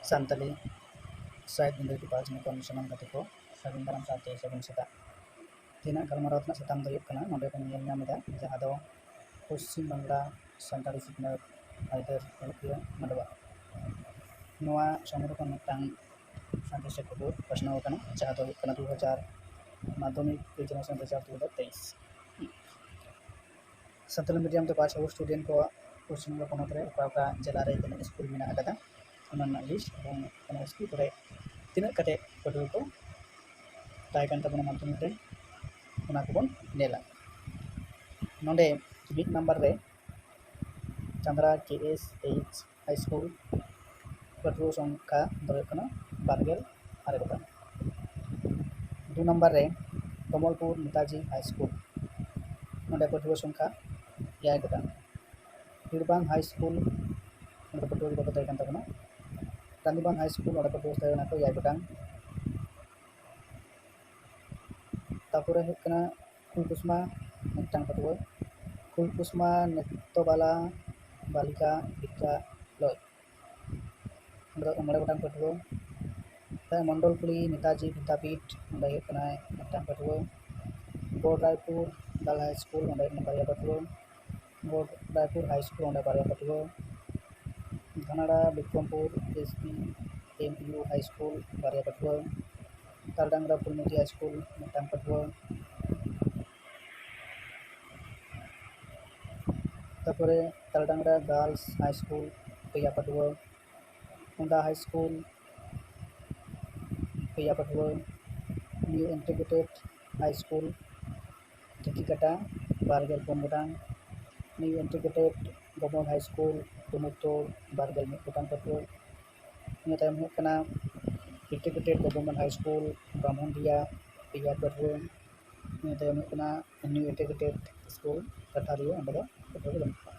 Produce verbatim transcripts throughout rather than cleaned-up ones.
ᱥᱟᱱᱛᱟᱞᱤ ᱥᱟᱶᱦᱮᱫ ᱵᱤᱱᱫᱟᱹ ᱰᱤᱯᱟᱨᱴᱢᱮᱱᱴ ᱠᱷᱚᱱ ᱥᱟᱱᱟᱢ ᱜᱟᱛᱮ ᱠᱚ ᱥᱟᱹᱜᱩᱱ ᱫᱟᱨᱟᱢ ᱥᱟᱶᱛᱮ ᱥᱟᱹᱜᱩᱱ ᱥᱮᱛᱟᱜ᱾ ᱛᱮᱦᱮᱧᱟᱜ ᱜᱟᱞᱢᱟᱨᱟᱣ ᱨᱮᱱᱟᱜ ᱥᱟᱛᱟᱢ ᱫᱚ ᱦᱩᱭᱩᱜ ᱠᱟᱱᱟ, ᱱᱚᱰᱮ ᱵᱚᱱ ᱧᱮᱞ ᱧᱟᱢ ᱮᱫᱟ, ᱡᱟᱦᱟᱸ ᱫᱚ ᱯᱚᱥᱪᱤᱢ ᱵᱟᱝᱞᱟ ᱥᱟᱱᱛᱟᱲᱤ ᱥᱤᱠᱷᱱᱟᱹᱛ ᱟᱹᱭᱫᱟᱹᱨ ᱦᱩᱞᱩᱠᱤᱭᱟᱹ ᱢᱟᱰᱣᱟ᱾ ᱱᱚᱣᱟ ᱥᱚᱢᱚᱭ ᱠᱷᱚᱱ ᱢᱤᱫᱴᱟᱝ ᱥᱟᱸᱫᱮᱥ ᱥᱮ ᱠᱷᱚᱵᱚᱨ ᱯᱟᱥᱱᱟᱣ ᱟᱠᱟᱱᱟ, ᱡᱟᱦᱟᱸ ᱫᱚ ᱦᱩᱭᱩᱜ ᱠᱟᱱᱟ ᱫᱩ ᱦᱟᱡᱟᱨ ᱢᱟᱫᱽᱫᱷᱚᱢᱤᱠ ᱮᱠᱡᱟᱢᱤᱱᱮᱥᱚᱱ ᱨᱮᱡᱟᱞᱴ ᱫᱩ ᱦᱟᱡᱟᱨ ᱛᱮᱭᱤᱥ᱾ ᱥᱟᱱᱛᱟᱲᱤ ᱢᱤᱰᱤᱭᱟᱢ ᱛᱮ ᱯᱟᱥ ᱟᱣᱩᱴ ᱥᱴᱩᱰᱮᱱᱴ ᱠᱚ ᱯᱚᱥᱪᱤᱢ ᱵᱚᱝᱜᱚ ᱯᱚᱱᱚᱛ ᱨᱮ ᱚᱠᱟ ᱚᱠᱟ ᱡᱮᱞᱟ ᱨᱮ ᱛᱤᱱᱟᱹᱜ ᱥᱠᱩᱞ ᱢᱮᱱᱟᱜ ᱟᱠᱟᱫᱟ, ᱚᱱᱟ ᱨᱮᱱᱟᱜ ᱞᱤᱥᱴ ᱮᱵᱚᱝ ᱚᱱᱟ ᱥᱠᱩᱞ ᱠᱚᱨᱮ ᱛᱤᱱᱟᱹᱜ ᱠᱟᱛᱮ ᱯᱟᱹᱴᱷᱩᱣᱟᱹ ᱠᱚ ᱛᱟᱦᱮᱸ ᱠᱟᱱ ᱛᱟᱵᱚᱱᱟ ᱢᱟᱫᱽᱫᱷᱚᱢᱤᱠ ᱨᱮ, ᱚᱱᱟ ᱠᱚᱵᱚᱱ ᱧᱮᱞᱟ᱾ ᱱᱚᱰᱮ ᱢᱤᱫ ᱱᱟᱢᱵᱟᱨ ᱨᱮ ᱪᱟᱸᱫᱽᱨᱟ ᱠᱮ ᱮᱥ ᱮᱭᱤᱪ ᱦᱟᱭ ᱥᱠᱩᱞ, ᱯᱟᱹᱴᱷᱩᱣᱟᱹ ᱥᱚᱝᱠᱷᱟ ᱫᱚ ᱦᱩᱭᱩᱜ ᱠᱟᱱᱟ ᱵᱟᱨ ᱜᱮᱞ ᱟᱨᱮ ᱜᱚᱴᱟᱝ᱾ ᱫᱩ ᱱᱟᱢᱵᱟᱨ ᱨᱮ ᱠᱚᱢᱚᱞᱯᱩᱨ ᱱᱮᱛᱟᱡᱤ ᱦᱟᱭ ᱥᱠᱩᱞ, ᱱᱚᱰᱮ ᱯᱟᱹᱴᱷᱩᱣᱟᱹ ᱥᱚᱝᱠᱷᱟ ᱮᱭᱟᱭ ᱜᱚᱴᱟᱝ᱾ ᱦᱤᱲᱵᱟᱝ ᱦᱟᱭ ᱥᱠᱩᱞ, ᱱᱚᱰᱮ ᱯᱟᱹᱴᱷᱩᱣᱟᱹ ᱜᱮ ᱵᱟᱠᱚ ᱛᱟᱦᱮᱸ ᱠᱟᱱ ᱛᱟᱵᱚᱱᱟ᱾ ᱨᱟᱱᱤᱵᱟᱸᱫᱷ ᱦᱟᱭ ᱥᱠᱩᱞ, ᱱᱚᱰᱮ ᱯᱟᱹᱴᱷᱩᱣᱟᱹ ᱛᱟᱦᱮᱸ ᱠᱟᱱᱟ ᱠᱚ ᱮᱭᱟᱭ ᱜᱚᱴᱟᱝ᱾ ᱛᱟᱨᱯᱚᱨᱮ ᱦᱩᱭᱩᱜ ᱠᱟᱱᱟ ᱯᱷᱩᱞᱠᱩᱥᱢᱟ, ᱢᱤᱫᱴᱟᱝ ᱯᱟᱹᱴᱷᱩᱣᱟᱹ᱾ ᱯᱷᱩᱞᱠᱩᱥᱢᱟ ᱱᱮᱛᱚᱵᱟᱞᱟ ᱵᱟᱞᱤᱠᱟ ᱵᱤᱫᱽᱭᱟᱞᱚᱭ, ᱚᱸᱰᱮ ᱫᱚ ᱢᱚᱬᱮ ᱜᱚᱴᱟᱝ ᱯᱟᱹᱴᱷᱩᱣᱟᱹ᱾ ᱛᱟᱨᱯᱚᱨᱮ ᱢᱚᱱᱰᱚᱞᱠᱩᱲᱤ ᱱᱮᱛᱟᱡᱤ ᱵᱤᱫᱽᱭᱟᱯᱤᱴ, ᱚᱸᱰᱮ ᱦᱩᱭᱩᱜ ᱠᱟᱱᱟᱭ ᱢᱤᱫᱴᱟᱝ ᱯᱟᱹᱴᱷᱩᱣᱟᱹ᱾ ᱜᱚᱲ ᱨᱟᱭᱯᱩᱨ ᱜᱟᱨᱞ ᱦᱟᱭ ᱥᱠᱩᱞ, ᱚᱸᱰᱮ ᱦᱩᱭᱩᱜ ᱠᱟᱱᱟ ᱵᱟᱨᱭᱟ ᱯᱟᱹᱴᱷᱩᱣᱟᱹ᱾ ᱜᱚᱲ ᱨᱟᱭᱯᱩᱨ ᱦᱟᱭ ᱥᱠᱩᱞ, ᱚᱸᱰᱮ ᱵᱟᱨᱭᱟ ᱯᱟᱹᱴᱷᱩᱣᱟᱹ᱾ ᱫᱷᱟᱱᱟᱲᱟ ᱵᱤᱠᱨᱚᱢᱯᱩᱨ ᱮᱥ ᱯᱤ ᱮᱢ ᱤᱭᱩ ᱦᱟᱭ ᱥᱠᱩᱞ, ᱵᱟᱨᱭᱟ ᱯᱟᱹᱴᱷᱩᱣᱟᱹ᱾ ᱛᱟᱞᱰᱟᱝᱨᱟ ᱯᱩᱨᱱᱤᱛᱤ ᱦᱟᱭ ᱥᱠᱩᱞ, ᱢᱤᱫᱴᱟᱝ ᱯᱟᱹᱴᱷᱩᱣᱟᱹ᱾ ᱛᱟᱨᱯᱚᱨᱮ ᱛᱟᱞᱰᱟᱝᱨᱟ ᱜᱟᱨᱞᱥ ᱦᱟᱭ ᱥᱠᱩᱞ, ᱯᱮᱭᱟ ᱯᱟᱹᱴᱷᱩᱣᱟᱹ᱾ ᱦᱚᱱᱰᱟ ᱦᱟᱭ ᱥᱠᱩᱞ, ᱯᱮᱭᱟ ᱯᱟᱹᱴᱷᱩᱣᱟᱹ᱾ ᱱᱤᱭᱩ ᱤᱱᱴᱤᱜᱨᱮᱴᱮᱰ ᱦᱟᱭ ᱥᱠᱩᱞ, ᱴᱤᱠᱤᱠᱟᱴᱟ, ᱵᱟᱨ ᱜᱮᱞ ᱯᱩᱱ ᱜᱚᱴᱟᱝ᱾ ᱱᱤᱭᱩ ᱤᱱᱴᱤᱜᱨᱮᱴᱮᱰ ᱜᱚᱵᱷᱚᱨᱱᱢᱮᱱᱴ ᱦᱟᱭ ᱥᱠᱩᱞ, ᱰᱩᱢᱩᱨᱛᱳᱲ, ᱵᱟᱨ ᱜᱮᱞ ᱢᱤᱫ ᱜᱚᱴᱟᱝ ᱯᱟᱹᱴᱷᱩᱣᱟᱹ᱾ ᱤᱱᱟᱹ ᱛᱟᱭᱚᱢ ᱦᱩᱭᱩᱜ ᱠᱟᱱᱟ ᱤᱱᱴᱤᱜᱨᱮᱴᱮᱰ ᱜᱚᱵᱷᱚᱨᱱᱢᱮᱱᱴ ᱦᱟᱭ ᱥᱠᱩᱞ, ᱵᱟᱢᱚᱱᱰᱤᱦᱟ, ᱯᱮᱭᱟ ᱯᱟᱹᱴᱷᱩᱣᱟᱹ᱾ ᱤᱱᱟᱹ ᱛᱟᱭᱚᱢ ᱦᱩᱭᱩᱜ ᱠᱟᱱᱟ ᱱᱤᱭᱩ ᱤᱱᱴᱤᱜᱨᱮᱴᱮᱰ ᱥᱠᱩᱞ, ᱠᱟᱴᱷᱟᱨᱤᱭᱟᱹ, ᱚᱸᱰᱮ ᱫᱚ ᱯᱟᱹᱴᱷᱩᱣᱟᱹ ᱫᱚ ᱵᱟᱹᱱᱩᱜ ᱠᱚᱣᱟ᱾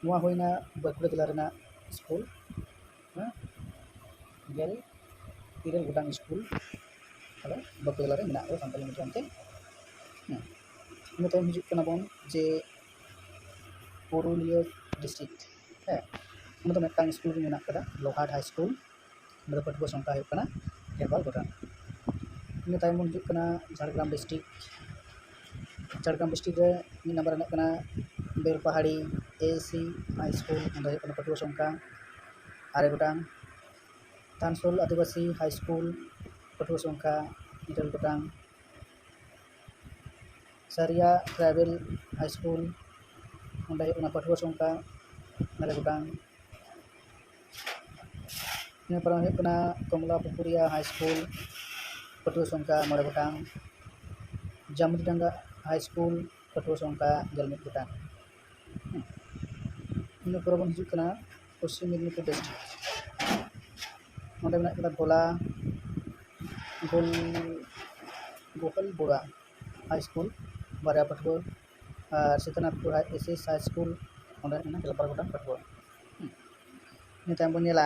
ᱱᱚᱣᱟ ᱦᱩᱭᱱᱟ ᱵᱟᱸᱠᱩᱲᱟ ᱡᱮᱞᱟ ᱨᱮᱱᱟᱜ ᱥᱠᱩᱞ, ᱦᱮᱸ, ᱜᱮᱞ ᱤᱨᱟᱹᱞ ᱜᱚᱴᱟᱝ ᱥᱠᱩᱞ ᱛᱟᱦᱞᱮ ᱵᱟᱸᱠᱩᱲᱟ ᱡᱮᱞᱟ ᱨᱮ ᱢᱮᱱᱟᱜ ᱟᱠᱟᱫᱟ ᱥᱟᱱᱛᱟᱲᱤ ᱢᱤᱰᱤᱭᱟᱢ ᱛᱮ᱾ ᱦᱮᱸ, ᱤᱱᱟᱹ ᱛᱟᱭᱚᱢ ᱦᱤᱡᱩᱜ ᱠᱟᱱᱟ ᱵᱚᱱ ᱡᱮ ᱯᱩᱨᱩᱞᱤᱭᱟᱹ ᱰᱤᱥᱴᱨᱤᱠᱴ, ᱦᱮᱸ, ᱚᱱᱟ ᱫᱚ ᱢᱤᱫᱴᱟᱝ ᱥᱠᱩᱞ ᱜᱮ ᱢᱮᱱᱟᱜ ᱠᱟᱫᱟ, ᱞᱳᱦᱟᱴ ᱦᱟᱭ ᱥᱠᱩᱞ᱾ ᱚᱸᱰᱮ ᱫᱚ ᱯᱟᱹᱴᱷᱩᱣᱟᱹ ᱥᱚᱝᱠᱷᱟ ᱦᱩᱭᱩᱜ ᱠᱟᱱᱟ ᱜᱮᱞᱵᱟᱨ ᱜᱚᱴᱟᱝ᱾ ᱤᱱᱟᱹ ᱛᱟᱭᱚᱢ ᱵᱚᱱ ᱦᱤᱡᱩᱜ ᱠᱟᱱᱟ ᱡᱷᱟᱲᱜᱨᱟᱢ ᱰᱤᱥᱴᱨᱤᱠᱴ᱾ ᱡᱷᱟᱲᱜᱨᱟᱢ ᱰᱤᱥᱴᱨᱤᱠᱴ ᱨᱮ ᱢᱤᱫ ᱱᱟᱢᱵᱟᱨ ᱨᱮ ᱢᱮᱱᱟᱜ ᱠᱟᱱᱟ ᱵᱮᱞᱯᱟᱦᱟᱲᱤ ᱮ ᱥᱤ ᱦᱟᱭ ᱥᱠᱩᱞ᱾ ᱚᱸᱰᱮ ᱦᱩᱭᱩᱜ ᱠᱟᱱᱟ ᱯᱟᱹᱴᱷᱩᱣᱟᱹ ᱥᱚᱝᱠᱷᱟ ᱟᱨᱮ ᱜᱚᱴᱟᱝ᱾ ᱛᱟᱱᱥᱳᱞ ᱟᱹᱫᱤᱵᱟᱹᱥᱤ ᱦᱟᱭ ᱥᱠᱩᱞ, ᱯᱟᱹᱴᱷᱩᱣᱟᱹ ᱥᱚᱝᱠᱷᱟ ᱤᱨᱟᱹᱞ ᱜᱚᱴᱟᱝ᱾ ᱥᱟᱨᱤᱭᱟ ᱴᱨᱟᱭᱵᱮᱞ ᱦᱟᱭ ᱥᱠᱩᱞ, ᱚᱸᱰᱮ ᱦᱩᱭᱩᱜ ᱠᱟᱱᱟ ᱯᱟᱹᱴᱷᱩᱣᱟᱹ ᱥᱚᱝᱠᱷᱟ ᱢᱚᱬᱮ ᱜᱚᱴᱟᱝ᱾ ᱤᱱᱟᱹ ᱯᱚᱨᱮ ᱦᱩᱭᱩᱜ ᱠᱟᱱᱟ ᱠᱚᱢᱞᱟ ᱯᱩᱠᱷᱩᱨᱤᱭᱟ ᱦᱟᱭ ᱥᱠᱩᱞ, ᱯᱟᱹᱴᱷᱩᱣᱟᱹ ᱥᱚᱝᱠᱷᱟ ᱢᱚᱬᱮ ᱜᱚᱴᱟᱝ᱾ ᱡᱟᱢᱩᱨᱤᱰᱟᱸᱜᱟ ᱦᱟᱭ ᱥᱠᱩᱞ, ᱯᱟᱹᱴᱷᱩᱣᱟᱹ ᱥᱚᱝᱠᱷᱟ ᱜᱮᱞ ᱢᱤᱫ ᱜᱚᱴᱟᱝ᱾ ᱤᱱᱟᱹ ᱯᱚᱨᱮ ᱵᱚᱱ ᱦᱤᱡᱩᱜ ᱠᱟᱱᱟ ᱯᱚᱥᱪᱤᱢ ᱢᱮᱫᱽᱱᱤᱯᱩᱨ ᱰᱤᱥᱴᱨᱤᱠᱴ᱾ ᱚᱸᱰᱮ ᱢᱮᱱᱟᱜ ᱠᱟᱫᱟ ᱜᱳᱞᱟ, ᱜᱳᱞ, ᱜᱳᱯᱟᱞ ᱵᱳᱲᱟ ᱦᱟᱭ ᱥᱠᱩᱞ, ᱵᱟᱨᱭᱟ ᱯᱟᱹᱴᱷᱩᱣᱟᱹ, ᱟᱨ ᱥᱤᱛᱟᱱᱟᱛᱷᱯᱩᱨ ᱮᱥ ᱮᱥ ᱦᱟᱭ ᱥᱠᱩᱞ, ᱚᱸᱰᱮ ᱢᱮᱱᱟᱜ ᱜᱮᱞᱵᱟᱨ ᱜᱚᱴᱟᱝ ᱯᱟᱹᱴᱷᱩᱣᱟᱹ᱾ ᱤᱱᱟᱹ ᱛᱟᱭᱚᱢ ᱵᱚᱱ ᱧᱮᱞᱟ,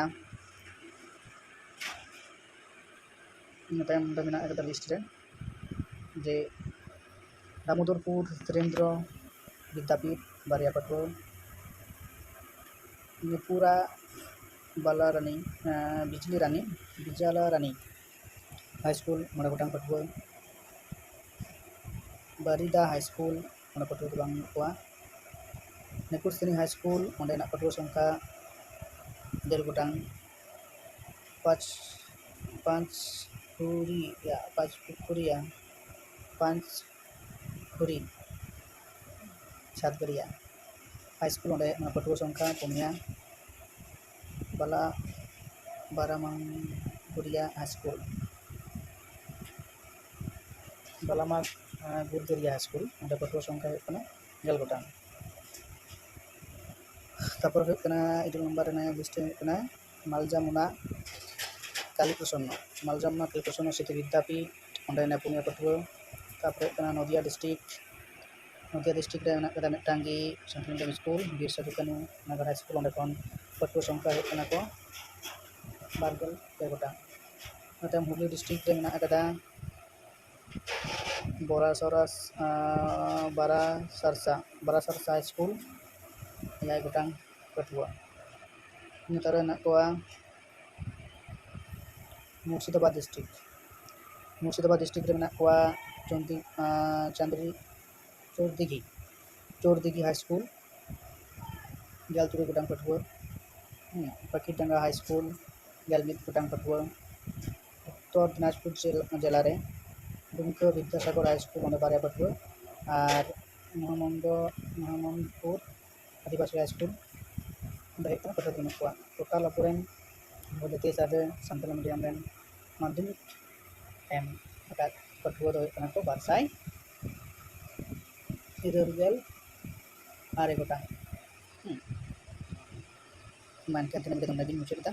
ᱤᱱᱟᱹ ᱛᱟᱭᱚᱢ ᱫᱚ ᱢᱮᱱᱟᱜ ᱠᱟᱫᱟ ᱞᱤᱥᱴ ᱨᱮ ᱡᱮ ᱫᱟᱢᱳᱫᱚᱨᱯᱩᱨ ᱥᱩᱨᱮᱱᱫᱨᱚ ᱵᱤᱫᱽᱫᱟᱯᱤᱴ, ᱵᱟᱨᱭᱟ ᱯᱟᱹᱴᱷᱩᱣᱟᱹ᱾ ᱱᱤᱯᱩᱨᱟ ᱵᱟᱞᱟ ᱨᱟᱱᱤ, ᱟᱸ, ᱵᱤᱡᱽᱞᱤ ᱨᱟᱱᱤ, ᱵᱤᱡᱟᱞᱟ ᱨᱟᱱᱤ ᱦᱟᱭ ᱥᱠᱩᱞ, ᱢᱚᱬᱮ ᱜᱚᱴᱟᱝ ᱯᱟᱹᱴᱷᱩᱣᱟᱹ᱾ ᱵᱟᱨᱤᱫᱟ ᱦᱟᱭ ᱥᱠᱩᱞ, ᱚᱸᱰᱮ ᱯᱟᱹᱴᱷᱩᱣᱟᱹ ᱫᱚ ᱵᱟᱹᱱᱩᱜ ᱠᱚᱣᱟ᱾ ᱱᱮᱠᱩᱨᱥᱤᱱᱤ ᱦᱟᱭ ᱥᱠᱩᱞ, ᱚᱸᱰᱮᱱᱟᱜ ᱯᱟᱹᱴᱷᱩᱣᱟᱹ ᱥᱚᱝᱠᱷᱟ ᱜᱮᱞ ᱜᱚᱴᱟᱝ᱾ ᱯᱟᱸᱪ, ᱯᱟᱸᱪ ᱯᱩᱠᱷᱩᱨᱤᱭᱟ, ᱯᱟᱸᱪ ᱯᱩᱠᱷᱩᱨᱤᱭᱟ, ᱯᱟᱸᱪ ᱯᱩᱠᱷᱩᱨᱤ, ᱥᱟᱛᱜᱟᱹᱲᱤᱭᱟ ᱦᱟᱭ ᱥᱠᱩᱞ, ᱚᱸᱰᱮ ᱚᱱᱟ ᱯᱟᱹᱴᱷᱩᱣᱟᱹ ᱥᱚᱝᱠᱷᱟ ᱯᱩᱱᱭᱟ᱾ ᱵᱟᱞᱟ ᱵᱟᱨᱟᱢᱟᱝᱜᱩᱨᱤᱭᱟ ᱦᱟᱭ ᱥᱠᱩᱞ, ᱵᱟᱞᱟᱢᱟ, ᱟᱸ, ᱜᱩᱨᱫᱟᱹᱨᱤᱭᱟ ᱦᱟᱭ ᱥᱠᱩᱞ, ᱚᱸᱰᱮ ᱯᱟᱹᱴᱷᱩᱣᱟᱹ ᱥᱚᱝᱠᱷᱟ ᱦᱩᱭᱩᱜ ᱠᱟᱱᱟ ᱜᱮᱞ ᱜᱚᱴᱟᱝ᱾ ᱛᱟᱨᱯᱚᱨ ᱦᱩᱭᱩᱜ ᱠᱟᱱᱟ ᱤᱨᱟᱹᱞ ᱱᱚᱢᱵᱚᱨ ᱨᱮᱱᱟᱜ ᱞᱤᱥᱴ ᱨᱮ ᱦᱩᱭᱩᱜ ᱠᱟᱱᱟ ᱢᱟᱞᱡᱟᱢᱩᱱᱟ ᱠᱟᱞᱤ ᱯᱨᱚᱥᱚᱱᱱᱚ, ᱢᱟᱞᱡᱟᱢᱩᱱᱟ ᱠᱟᱞᱤ ᱯᱨᱚᱥᱚᱱᱱᱚ ᱥᱨᱤᱛᱤ ᱵᱤᱫᱽᱫᱟᱯᱤᱴ, ᱚᱸᱰᱮ ᱯᱩᱱᱭᱟᱹ ᱯᱟᱹᱴᱷᱩᱣᱟᱹ᱾ ᱛᱟᱨᱯᱚᱨᱮ ᱦᱩᱭᱩᱜ ᱠᱟᱱᱟ ᱱᱚᱫᱤᱭᱟ ᱰᱤᱥᱴᱨᱤᱠᱴ, ᱱᱚᱫᱤᱭᱟ ᱰᱤᱥᱴᱨᱤᱠᱴ ᱨᱮ ᱢᱮᱱᱟᱜ ᱠᱟᱫᱟ ᱢᱤᱫᱴᱟᱝ ᱜᱮ ᱥᱮᱱᱴᱨᱟᱞ ᱢᱤᱰᱤᱭᱟᱢ ᱥᱠᱩᱞ, ᱵᱤᱨ ᱥᱤᱫᱷᱩ ᱠᱟᱹᱱᱦᱩ ᱱᱚᱜᱚᱨ ᱦᱟᱭ ᱥᱠᱩᱞ, ᱚᱸᱰᱮ ᱠᱷᱚᱱ ᱯᱟᱹᱴᱷᱩᱣᱟᱹ ᱥᱚᱝᱠᱷᱟ ᱦᱩᱭᱩᱜ ᱠᱟᱱᱟ ᱠᱚ ᱵᱟᱨ ᱜᱮᱞ ᱯᱮ ᱜᱚᱴᱟᱝ᱾ ᱚᱱᱟ ᱛᱟᱭᱚᱢ ᱦᱩᱜᱽᱞᱤ ᱰᱤᱥᱴᱨᱤᱠᱴ ᱨᱮ ᱢᱮᱱᱟᱜ ᱟᱠᱟᱫᱟ ᱵᱚᱨᱟᱥᱚᱨᱟᱥ, ᱟᱸ, ᱵᱟᱨᱟᱥᱟᱨᱥᱟ, ᱵᱟᱨᱟᱥᱟᱨᱥᱟ ᱦᱟᱭ ᱥᱠᱩᱞ, ᱮᱭᱟᱭ ᱜᱚᱴᱟᱝ ᱯᱟᱹᱴᱷᱩᱣᱟᱹ᱾ ᱱᱮᱛᱟᱨ ᱢᱮᱱᱟᱜ ᱠᱚᱣᱟ ᱢᱩᱨᱥᱤᱫᱟᱵᱟᱫᱽ ᱰᱤᱥᱴᱨᱤᱠᱴ᱾ ᱢᱩᱨᱥᱤᱫᱟᱵᱟᱫᱽ ᱰᱤᱥᱴᱨᱤᱠᱴ ᱨᱮ ᱢᱮᱱᱟᱜ ᱠᱚᱣᱟ ᱪᱚᱱᱫᱤ ᱪᱟᱸᱫᱽᱨᱤ ᱪᱳᱨᱫᱤᱜᱷᱤ ᱪᱳᱨᱫᱤᱜᱷᱤ ᱦᱟᱭ ᱥᱠᱩᱞ, ᱜᱮᱞ ᱛᱩᱨᱩᱭ ᱜᱚᱴᱟᱝ ᱯᱟᱹᱴᱷᱩᱣᱟᱹ᱾ ᱯᱟᱹᱠᱷᱤᱨᱰᱟᱸᱜᱟ ᱦᱟᱭ ᱥᱠᱩᱞ, ᱜᱮᱞ ᱢᱤᱫ ᱜᱚᱴᱟᱝ ᱯᱟᱹᱴᱷᱩᱣᱟᱹ᱾ ᱩᱛᱛᱚᱨ ᱫᱤᱱᱟᱡᱽᱯᱩᱨ ᱡᱮᱞᱟ ᱨᱮ ᱰᱩᱢᱠᱟᱹ ᱵᱤᱫᱽᱫᱟᱥᱟᱜᱚᱨ ᱦᱟᱭ ᱥᱠᱩᱞ, ᱚᱸᱰᱮ ᱵᱟᱨᱭᱟ ᱯᱟᱹᱴᱷᱩᱣᱟᱹ᱾ ᱟᱨ ᱢᱚᱦᱟᱢᱚᱱᱫᱚ ᱢᱚᱦᱟᱢᱚᱱᱯᱩᱨ ᱟᱹᱫᱤᱵᱟᱹᱥᱤ ᱦᱟᱭ ᱥᱠᱩᱞ, ᱚᱸᱰᱮ ᱦᱩᱭᱩᱜ ᱠᱟᱱᱟ ᱯᱟᱹᱴᱷᱩᱣᱟᱹ ᱵᱟᱹᱱᱩᱜ ᱠᱚᱣᱟ᱾ ᱴᱳᱴᱟᱞ ᱟᱵᱚᱨᱮᱱ ᱟᱵᱚ ᱡᱟᱹᱛᱤᱭᱟᱹ ᱥᱟᱶᱛᱮ ᱥᱟᱱᱛᱟᱲᱤ ᱢᱤᱰᱤᱭᱟᱢ ᱨᱮᱱ ᱢᱟᱫᱽᱫᱷᱚᱢᱤᱠ ᱮᱢ ᱟᱠᱟᱫ ᱯᱟᱹᱴᱷᱩᱣᱟᱹ ᱫᱚ ᱦᱩᱭᱩᱜ ᱠᱟᱱᱟ ᱠᱚ ᱵᱟᱨ ᱥᱟᱭ ᱤᱨᱟᱹᱞ ᱜᱮᱞ ᱟᱨᱮ ᱜᱚᱴᱟᱝ᱾ ᱢᱟ ᱮᱱᱠᱷᱟᱱ ᱛᱮᱦᱮᱧ ᱫᱚ ᱱᱚᱰᱮ ᱜᱤᱧ ᱢᱩᱪᱟᱹᱫ ᱮᱫᱟ᱾